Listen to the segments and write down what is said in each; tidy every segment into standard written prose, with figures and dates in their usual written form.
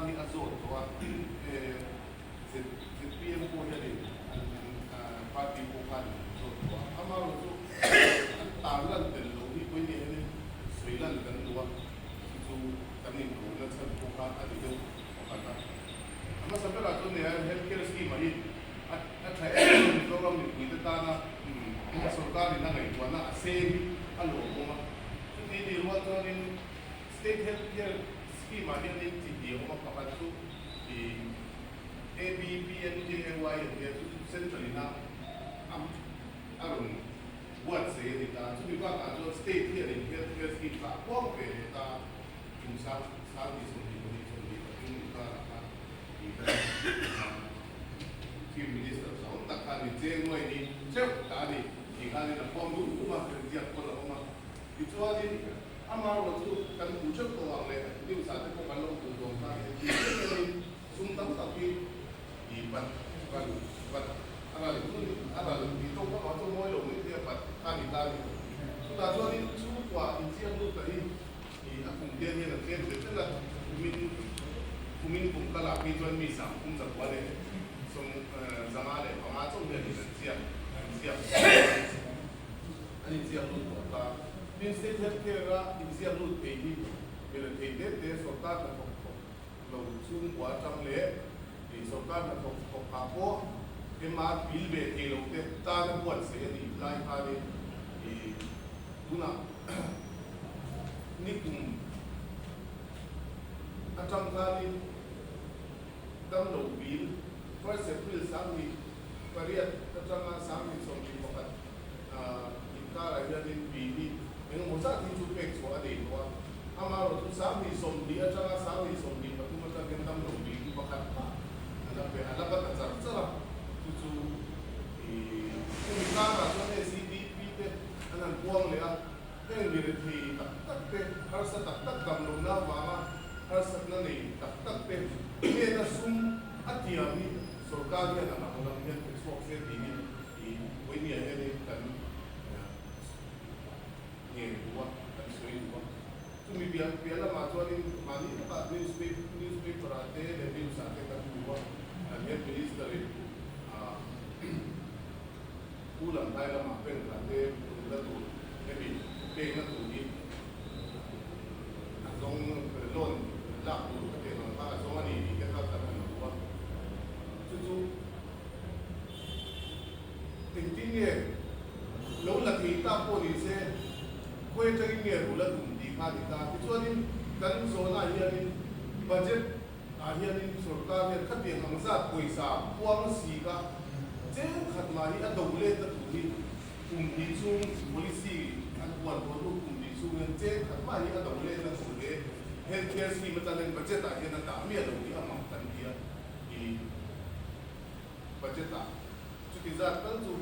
hi a zawt tawh a, ZPM pawh hianin an party pawh khan an zawt tawh a, amaherawhchu an tarlan tel loh hi pawimawh hianin sawi lan kan duh a, chu chu kan inkohna chhan pawh kha a ni deuh pakhat a. A hmasa berah chuan nia health care scheme ah hi a tha em em a, Mizoram mipuite tana sorkarin a ngaihtuahna a seng hi a lawmawm a, chuti ni rual chuanin State Health Care Scheme ah hianin chi hnih a awm a, pakhat chu ih ABPMJAY an tia chu chu Central in a a rawn buatsaih a ni ta. Chumi bakah chuan State hianin Health Care Scheme kha a puang ve leh ta a, kum sang 22 23 inkarah khan ih kan Chief Minister zawng tak khan in cheng nuai ni theuh ta a ni tih khanin a puang dum dum a, ziak pawn a awm a. Tichuanin, amaherawh chu kan hmuh theuh tawh ang leh news ah te pawh kan lo hmuh dawn kha he thil em emin sum tam tak hi i pat ral pat a ral chu ni a ral tih tawk vak ah chuan mawi lo mai thei a pat kha ni ta a ni. Chutah chuanin chhungkua inziak lut ta hi i a kum te hian a tlem tel tel a, kumin kumin kum kal ah phei chuan mi sang kum zakua leh sawm 505 chauh hian in an ziak an ziak. An inziak lut tawh ta. Tin, State Health Care-a inziak lut thei hi mi rethei te te sorkar hnathawk thawk lo chhungkua atang leh sorkar hnathawk thawk ah pawh MR bill ve thei lo te tana buatsaih a nih lai khanin tunah nikum atang khanin damlo bill first April 18 atanga 21 Inkarah hianin tui hi engemaw zat hi chu pek chhuah a nei tawh a, amaherawhchu 2020 atanga 2023 atang hian dam lo tui hi pakhat mah a la pe, a la va ta char char a, chu chu hemi karah chuan SEDP te an han puang leh a, heng mi rethei tak tak te, harsa tak tak dam lohna avanga harsatna nei tak tak te hnena sum a tiam hi sorkar hian a lang lam hian pe chhuak se tiin I Vawinia hianin kan ngen duh a, kan sawi duh a. Chumi piah piah lamah chuanin mahni takah newspaper newspaper ah te leh news ah te kan hmu a, kan health minister in Pu Lamhlai lamah bank ah te rulna tur hemi pekna tur hi a zawng loan lak tur ka tih ang kha a zawng a ni tih te kha kan han hmu a. Chu chu. Engtin nge lo la thei tak pawh ni se, khawi atangin nge rul a tum tih kha a ni ta. Tichuanin kan zawhnaah hianin budget ah hianin sorkar hian khatiang ang zat pawisa khuang si kha cheng khat mah hi a do let na tur hi kum hnih chhung policy an huan tawh hnu kum hnih chhung hian cheng khat mah hi a do let na tur leh health care scheme atang hian budget ah hian a dah miah lo hi a mak kan ti a. I budget ah chuti zat tal chu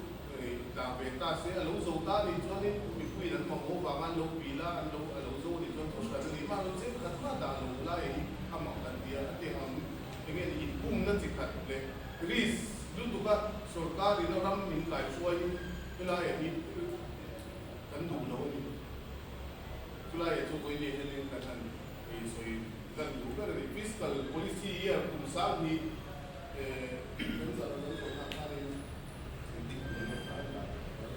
dah ve ta se, a lo zo ta anih chuanin mipuiin an mamawh vanga an lo pil a, an lo a lo zo anih chuan thu hran a ni. Mah lo cheng khat mah dah lo lai hi a mak kan ti a, a ti ang eng nge ni inpumna chi khat leh risk lutuk a sorkar in a ram min kaihruai hi helaiah hi kan duh lo a ni. Chulaiah chu vawiin hianin kan han sawi Kan duh ber a ni. Fiscal policy year kum sang hi kan zah kan zawhna khanin engtik kum nge kha an dah ve ta ber.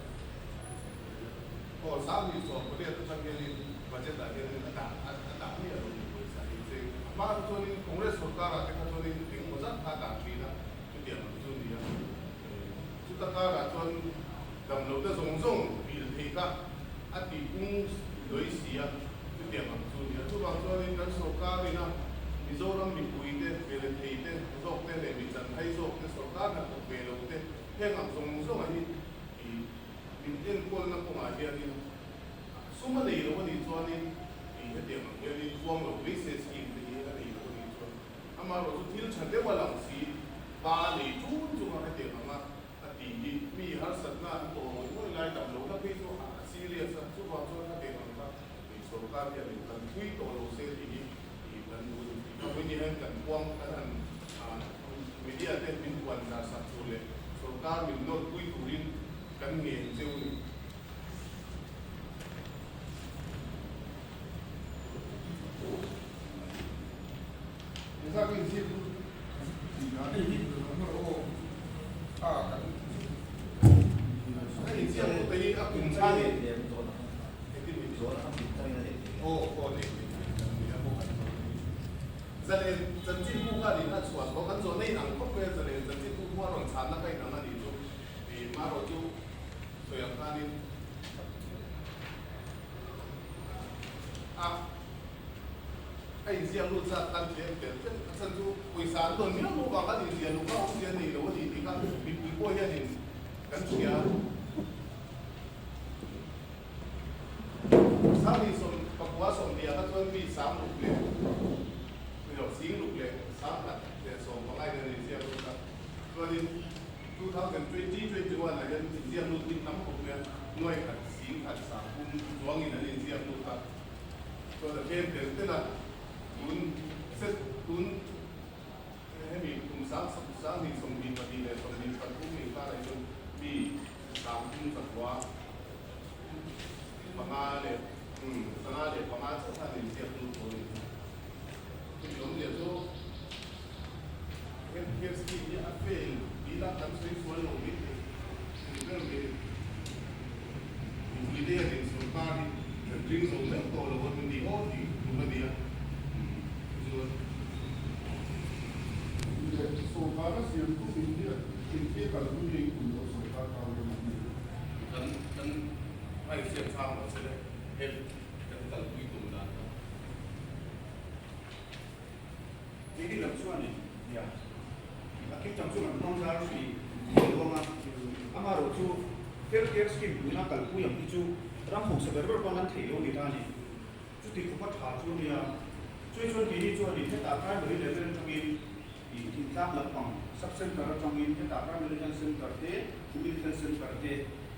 Aw 2018 atang hianin budget ah hianin a dah a dah miah lo ni pawisa hi cheng a hma kha chuanin Congress sorkar ah te kha chuanin engemaw zat kha a dah thin a chutiang ang chu a ni a. Chuta karah chuan damlo te zawng zawng bil thei kha a tih pung lawih si a, chutiang ang chu a ni a. Chuvang chuanin kan sorkar ina Mizoram mipui te, velethei te, zawk te leh mi chanhai zawk te, sorkar hnathawk ve lo te, heng ang zawng zawng a hi ih min enkawlna kawngah hianin sum a nei lo a nih chuanin ih hetiang ang hianin khuang lo mai se scheme te hi a nei lo a nih chuan amaherawhchu chu thil tha deuh a lang si pa nei tun chunga hetiang anga a tih hi mi harsatna an tawh ngawih ngawih lai dam lohna phei chu a serious a, chuvang chuan ka teh ang kha ih sorkar hian in kan thui tawh lo se tih hi ih kan duh a ni tih kha vawiin hian kan puang kan han media te min huan zar sak tur leh sorkar min nawr pui turin kan ngen cheu a ni. Engzat nge inziak lut tih dan Hei hi aw a kan A inziak lut te hi a kum chhan in engtin mi aw aw nei nei nei kan nia bawk an zawh hi. Zalen chanchinbu khan in a chhuan bawk an zawhna in ang khawp mai a zalen chanchinbu pawh a rawn chhanna kha in ang a nih chu ih marawh chu sawi ang khanin a a inziak lut zat khan tlem tel tel a chhan chu pawisa an dawn miau lo vang khan inziah luh kha awmzia nei lo a ni tih kha mipui pawh hianin kan hria. Sangni 19 20 kha chuan mi sang ruk leh ni lo sing ruk leh sang khat leh 15 in an inziak lut a, chuanin 2020, 21 ah hian inziak lut hi tam khawp mai a, nuai khat sing khat sang pum chuangin an inziak lut a, chuan a tlem tel tel a, tun set tun hemi kum sang sanghnih 22 leh 23 inkarah hi chuan mi sang pum zakua. 5 leh 5 chauh khan inziak lut tawh a ni. Chumi awmzia chu health scheme hi a fail tih a kan sawi sual lo mai thei ni ber mai a ni. Mipui te hianin sorkar hi kan ring zo meuh tawh lo a ni aw tih tum a ni a. Chuan. Sorkar a siam tum in hi engtia kalpui nge i tum loh sorkar kau rem a ni. Kan kan a insiam chang lo che le help kan kalpui tum dan kha. Keini lam chuanin nia a kim chang chu kan hmang zar hrih thei lo ang a, amaherawh chu health care scheme tuna kalpui ang hi chu ram hausa ber ber pawn an theih lo a ni ta a ni. Chuti khawpa tha chu a nia. Chumi chuan keini chuanin hetah primary level atangin ih thingtlang lampang sub centre atangin hetah primary health centre te, community health centre te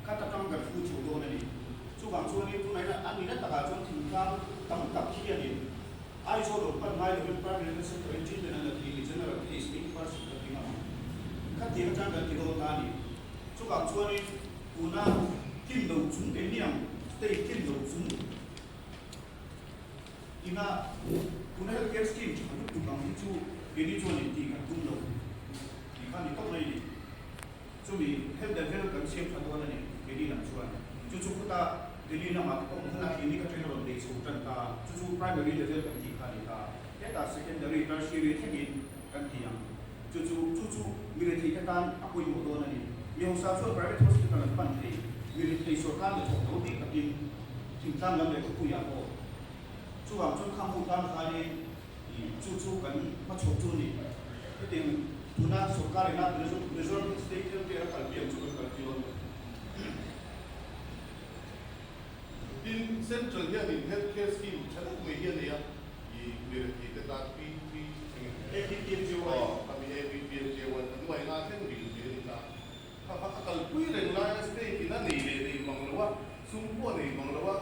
khat atang kan fu chho dawn a ni. Chuvang chuanin tunah hian a nihna takah chuan thingtlang tam tak hianin Aizawl rawn pan ngai lovin primary health centre in treatment an la thei ni, general case 80% kan ti ngam ang. Khatiang atang kan ti dawn ta a ni. Chuvang chuanin tuna tlin lo chung keini ang state tlin lo chung, Ina tuna health care scheme tha lutuk ang hi chu keini chuan in tih kan tum lo tih kha ni tawp mai a ni. Chumi health level kan siam tha dawn a ni keini lam chuan. Chu chu khuta Delhi lamah te pawh hmuna clinic atangin a rawn nei chho tan ta a, chu chu primary level kan tih kha a ni ta. Hetah secondary, tertiary thlengin kan ti ang. Chu chu chu chu mi rethei te tan a pawimawh dawn a ni. Mi hausa chuan private hospital an pan thei. Mi rethei sorkar leh thawk lo bik takin thingtlang lam leh khawpuiah pawh chuvang chuan khang ho tan khanin ih chu chu kan hmachhawp chu a ni. Hetiang tuna sorkar ina Mizoram State Health Care a kalpui ang chu kan kalpui dawn lo. Tin, Central hianin Health Care Scheme tha deuh mai hi a nei a, ih mi rethei te tan P P eng nge? ABPMJY. Aw, khami ABPMJY kan nuai nga thleng dil thei a ni ta. Kha kha a kalpui reng laia state in a nei leh nei mang lo a, sum pawh a nei mang lo a,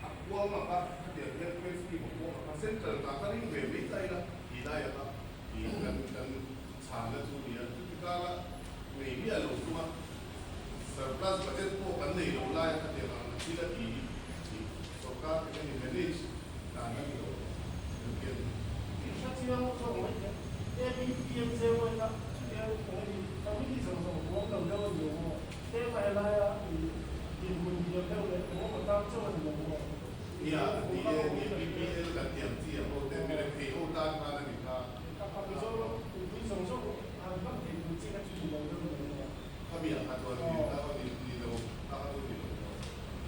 a kuang a kha, khatiang Health Care Scheme a kuang a kha Central ta kha ring ve mai ta ila tih laia kha ih kan kan chhanna chu a ni a, chuti kara nei miah lo chunga Surplus budget pawh kan nei lo lai a khatiang ang thil a ti hi sorkar te hian i manage dan a ni lo kan ti a ni. I hre chiang zawk mai teh. ABPMJY kha chutiang kawng hi family zawng zawng huam lo deuh a ni lo maw? Tlema helaia i dinhmun hniam deuh leh eng emaw tan chauh a ni lo maw? Nia, ni e, ni BPL kan tiam chi a ho te, mi rethei ho tan khan a ni kha. A Mizoram mipui zawng zawng han hman thei tur chi kha chu ni lo deuh a ni lo maw? Khami ah kha chuan ni ta ni ni lo ta kha chu ni lo maw?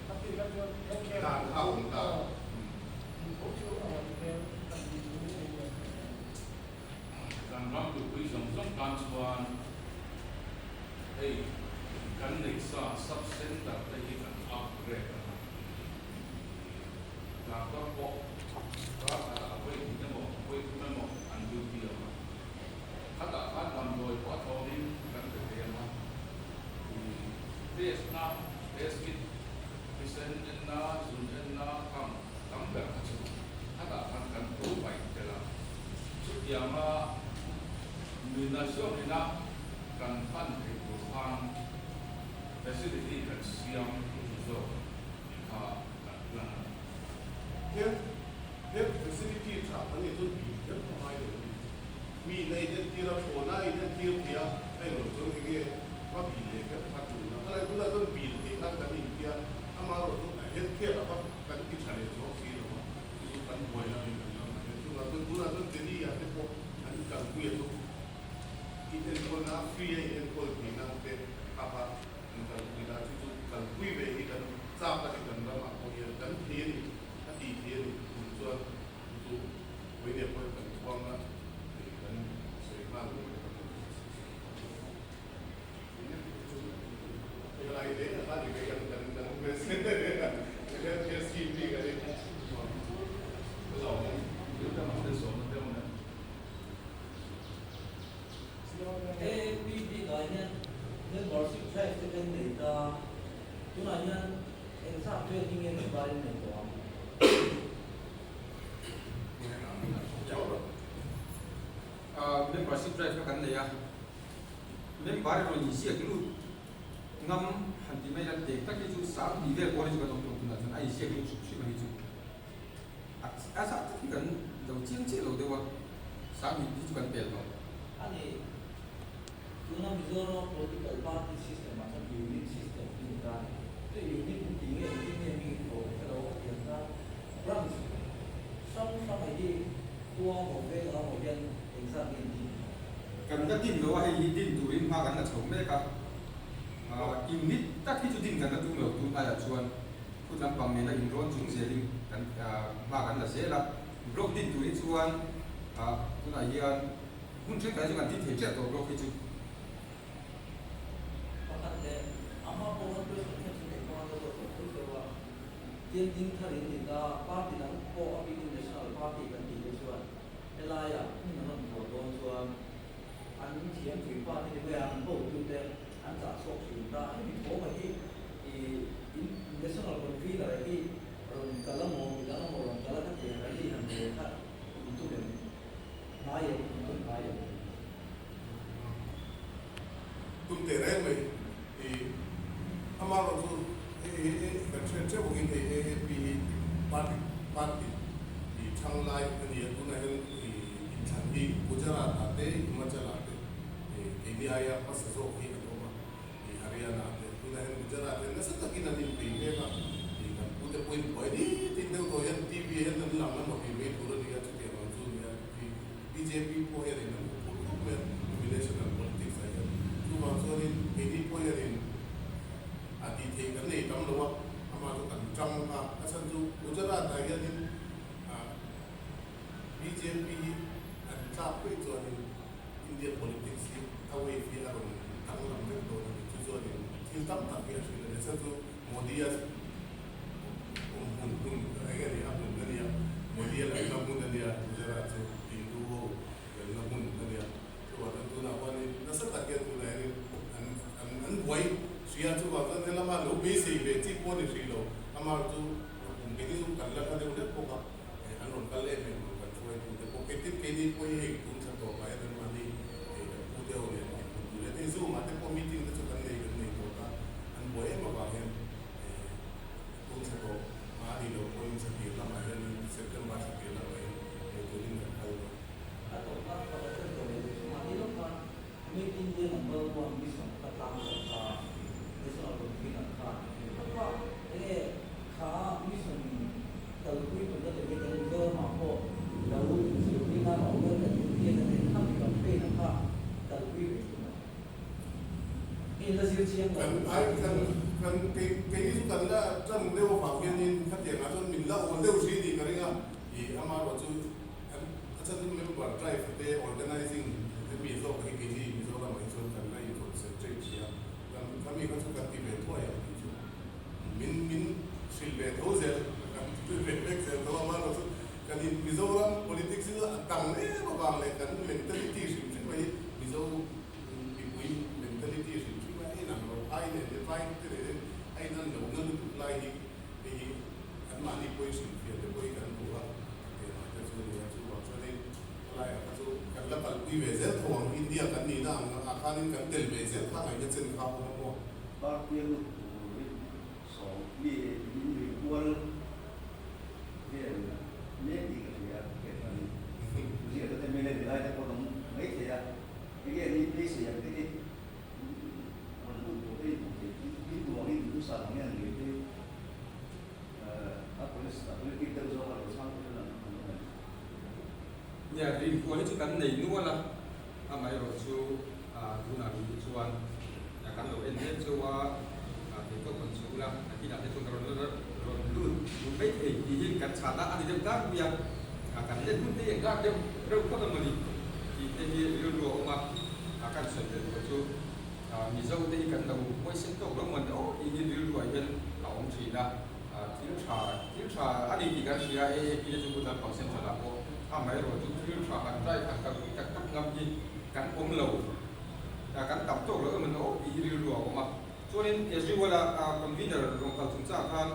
A ti kha chuan healthcare Dan kha a awm ta. Tho chu a awm hmel kan ti chu ni a. Kan ram mipui zawng zawng tan chuan hei kan neih sa sub center te hi kan upgrade ang a. Doctor pawh ral khatah a vawi hnih emaw a vawi thum emaw an duty ang a. Khatah khan damdawi pawh a thawnin kan pe thei ang a. Test na, test kit, thisen enna, zun enna khang tam ber kha chu khatah khan kan provide tel a. Chutianga nuna zawngina kan hman theih tur khan facility kan siam tur zawk tih kha kan plan a ni. Health health facility tha kan nei chuan bik kher a ngai lo a ni. Mi in a inentir a, thlawhna a inentir thei a, a inrawn chuan enge va bil leh kher kha tulna. Ka lai tunah chuan bil thei khan kan intia, amaherawh chu a health care a va kan ti tha leh zawk si lo a, chu chu kan buai la min kan ram ah hian. Chuvang chuan tunah chuan Delhi ah te pawh an kalpui a chu inenkawlna a free a inenkawl theihna te kha kha an kalpui la, chu chu kalpui ve hi kan chak a ni kan ramah pawh hian kan thei a ni, a tih thei a ni tum chuan chu chu vawinia pawhin kan chhuang a tih kan sawi nghal mai bawk a ni. Helai hle a kha ni mai kan kan kan health scheme bik a ni. AAP ah hian membership drive te kan nei ta, tunah hian engzat vel hi nge member in nei tawh ang? Membership drive kha kan nei a, member erawh in ziak lut ngam han ti mai la, tek tak hi chu 2000 vel pawh hi chu kan awm tawh tunah chuan a inziak lut hrim hrim a hi chu. A zah tak hi kan lo chiang chiah lo deuh a, 2000 hi chu kan pel tawh. A ni, tuna Mizoram political party system ah chuan unit system hi ni ta a ni. Chu unit in tih nge engtin nge hming in koh ka lo a tiang khan branch hrang hrang ah hi khua maw veng ah maw hian engzat nge in din tawh? Kan la din lo a, hei hi din turin hma kan la chho mek a, unit tak hi chu din kan la tum lo tun aiah chuan. Phut lampang nena inrawn chung zelin kan hma kan la zel a, block din tur hi chuan tunah hian hmun thenkhat hi chu kan din thei chiah tawh block hi chu. Pakhat leh a hma pawh khan question khan chu engvang a zawt tawh tho tho a, tin ding thar in ni ta, party dang pawh a bikin national party kan tih te chuan helaiah hmun an rawn thuah dawn chuan an thiam pui pa te ni mai a, an hotute an chah chhuak thin ta, hemi thawma hi I in national convener hi rawn kal a maw, midang a maw rawn kal a ka ti ang rally han rel kha in tum em? Hnai em? In tum hnai em? Tum teh reng mai. I amaherawh chu hei hi kan hriat theuh angin hei AAP hi party party i thang lai a ni a, tunah hian i inthlan hi Gujarat ah te Himachal ah te keini aia hmasa zawk hi an awm a. I Haryana te tunah hian Gujarat hian nasa takin an inpei mek a, i kan pute pawhin buai ni tin deuh tawh hian TV hian an lang emaw tih mai tur a ni a, chutiang ang chu a ni a, i bjp pawh hianin an huphurh khawp mai a, tumi national politics ah hian chuvang chuanin keini pawh hianin a tih theih kan nei tam lo a, amah chu kan tang a, a chhan chu Gujarat ah hianin bjp hi an tlak peih chuanin India politics hi a wave hi a rawn danglam vek dawn a ni. Chu chuanin thil tam tak hi a hrilh a ni. Chuan chu Modi-a awm hmun hmun eng nge ni a hmun a nia, Modi-a lalna hmun a nia, Gujarat chu Hindu ho lalna hmun a nia. Chuvang chuan tunah pawhin nasa tak hian tunah hianin an an an buai hria. Chuvang chuan helama lo beisei ve chi pawh a ni hrih lo. Amaherawhchu kum keini chu kan la hla deuh hlek bawk a. An rawn kal em em ang kan hruaitute pawh ketin keini pawh hi hei tun thla tawp ah hian an mahni hei kan pu te ho nen an inhmu tur hian hei zoom ah te pawh meeting te chu kan nei kan nei tawh ta an buai em avang hian tun thla tawp a ni lo pawhin thla tir lamah hian September thla tir lamah hian hmuh turin kan kal dawn. A tawp nan pakhat kan tawh leh duh chu mahni lawk khan Made India number one mission kha tlang zawk kha National Convener khan kha enge kha mission kalpui tumna tur hi kan Mizoramah pawh lo inzirtir nan a awareness intir na te kha mi campaign a kha kalpui ve tum a ni. In la zir chiang lo. Kan ai kan kan kei keini chu kan la tan deuh avang hianin khatiangah chuan min la awl deuh hri tih ka ring a, i amaherawh chu an a chhan chu member drive te organizing te mi zawk hi keini Mizoramah hi chuan kan la in concentrate hrih a, kan khami kha chu kan ti ve thuai ang tih chu min min hrilh ve tho zel kan ti ve vek zel tho a, amaherawh chu kan in Mizoram politics hi chu a dang em avang leh kan mentality hrim hrim a hi Mizo mipui mentality hrim hrim a inang lo ai nen te vai te nen hian a inan lo na lutuk lai hi hei hi anmahni pawhin hrilhfiah te pawhin kan duh a, keimah te chu nia chuvang chuanin helaiah kha chu kan la kalpui ve zel tho ang, India kan nihna ang ah khanin kan tel ve zel kha ngaihna chen kha a awm a maw. Party a lut turin sawm mi min nui kual vel mek tih ka hria, keimahni thuziah te mla ni lai te pawh an awm mai. Nia, rinkual hi chu kan nei nual a, amaherawh chu tunah rih hi chuan kan lo en mek chauh a, theihtawp kan chhuk la, nakinah te chuan ka rawn rawn lut duh mai thei tih hi kan chhahna a ni deuh tlangpui a, kan let hun te hi engkak deuh reuh phawt a mawni tih te hi rilru a awm a, kan sawi belh pawh chu Mizo te hi kan lo huaisen tawk lo mawni aw tih hi rilruah hian a awm thin a. Thil tha, thil tha a ni tih kan hria a, AAP te chu Good Lampang Central ah pawh amaherawh chu thil tha han try han kalpui tak tak ngam hi kan awm lo, kan tam tawk lo emaw ni aw tih hi rilru a awm a. Chuanin Kejriwal a convener rawn kal chungchang khan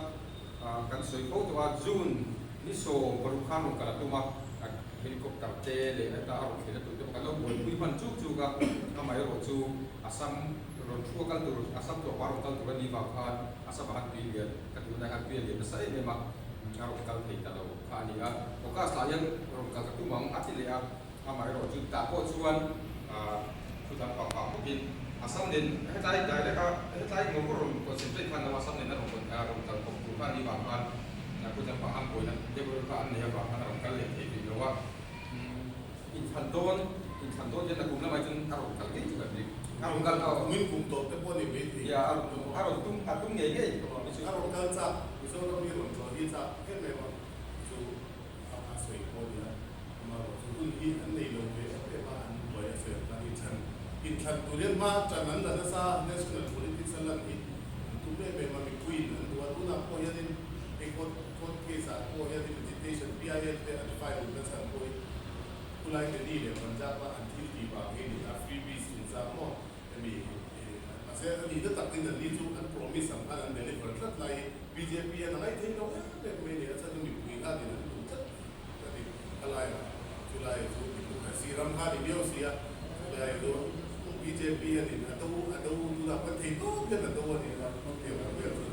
kan sawi fo tawh a, June ni 16 khan rawn kal a tum a, helicopter te leh heta a rawn thlen a tur te pawh kan lo buaipui hman chuk chuk a, amaherawh chu Assam rawn thu a kal tur, Assam tlawhpa rawn kal tur a nih vang khan Assam ah khan tui lian ka tunlai khan tui a lian nasa em em a, a rawn kal thei ta lo kha a ni a. August ah hian rawn kal ka tum ang a ti leh a, amaherawh chu tah pawh chuan thu dang pang pang bawkin Assam nen hetlai direct a hetlai engmaw pawh rawn concentrate khan lo Assam nen a rawn rawn kal kawp tur kha a nih vang khan thu dang pang han buaina deuh reuh kha an nei avang khan a rawn kal leh thei rih lo a. Inthlan dawn, inthlan dawn hian a kum lamah chuan a rawn kal ngei chu kan ring. A rawn kal tawh. Kumin kum tawp te pawh a ni mai thei. Ia, a rawn tum, a rawn tum, a tum ngei ngei hi chu. A rawn kal chak, Mizoram hi rawn tlawh hi chak em em a, chu a sawi pawh a nia. Amaherawhchu hun hi an nei lo ve em em a, an buai a sawi ang khan inthlan, inthlan tur hian hma tan an la nasa, national politics a lan hi an tum em em a, mipuiin an duh a, tunah pawh hianin hei court, court case ah pawh hianin agitation PIL te an file nachhan pawh hi Khulai Delhi leh Punjab a an thil tih vang hi a ni a, freebies chungchang maw hemi mahse a nihna tak in an ni chu an promise ang khan an deliver tlat lai hi bjp hian a ngaithei lo em em mai a ni, a chhan chu mipui khanin an duh tlat a ni. Khalai ah chulai chu democracy ram kha a ni viau si a, chulai chu bjp hianin a do a do tunah pawn thei tawp hian a do a ni a, tiang ang vel chu.